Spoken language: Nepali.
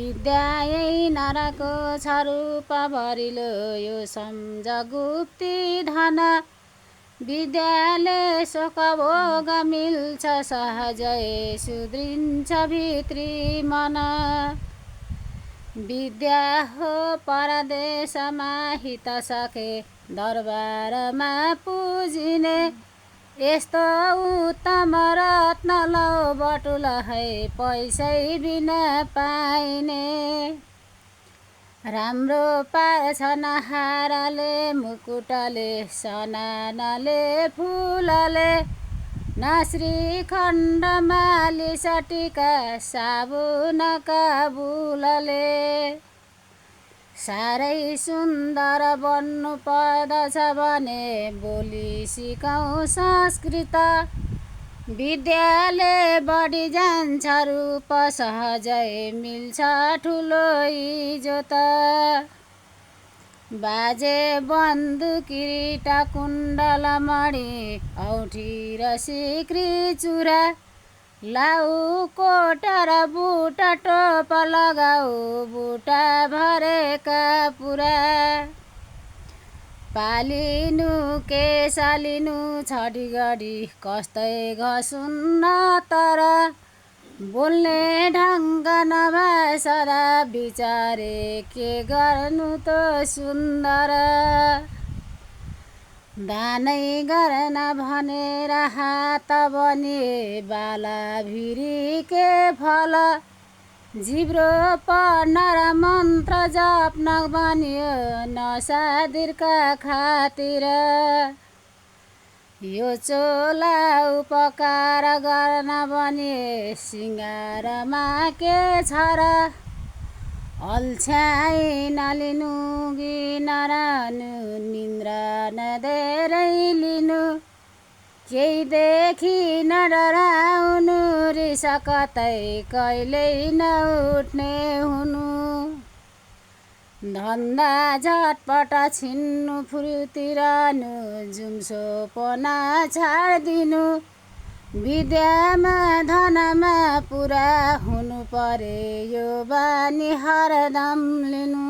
विद्यायै नरको छ रूप भरिलो यो सम्झ गुप्ती धन विद्याले शोक भोग मिल्छ सहजै सुध्रिन्छ भित्री मन विद्या हो परदेशमा हित सके दरबारमा पुजिने यस्तो उत्तम रत्न लौ बटुल है पैसै बिना पाइने राम्रो पार्छ नहारले मुकुटले सनानले फुलले न श्रीखण्ड मालिस टिका साबुनका बुलले साह्रै सुन्दर बन्नु पर्दछ भने बोली सिकाउँ संस्कृत विद्याले बढी जान्छ रूप सहजै मिल्छ ठुलो इज्जत बाजे बन्दुक किरीट कुण्डल मणि औठी र सिक्री चुरा लाउ कोट र बुट टोप लगाऊ बुटा भरेका पुरा पालिनु केसालिनु छडीगढी कस्तै घसुन्न तर बोल्ने ढङ्ग नभए सदा विचारे के गर्नु त सुन्दर दानै गर्न भनेर हात बने बाला भिरी के फल जिब्रो पढ्न र मन्त्र जप्न बनियो नसादिरका खातिर यो चोला उपकार गर्न बने सिँगारमा के छ र अल्छ्याइ नलिनु गि नरहनु निन्द्रा नधेरै लिनु केही देखि नडराउनु रिस कतै कहिल्यै नउठ्ने हुनु धन्दा झटपट छिन्नु फुर्तिरहनु जुम्सोपना छाडिदिनु विद्यामा धनमा पुरा हुनु परे यो बानी हरदम लिनु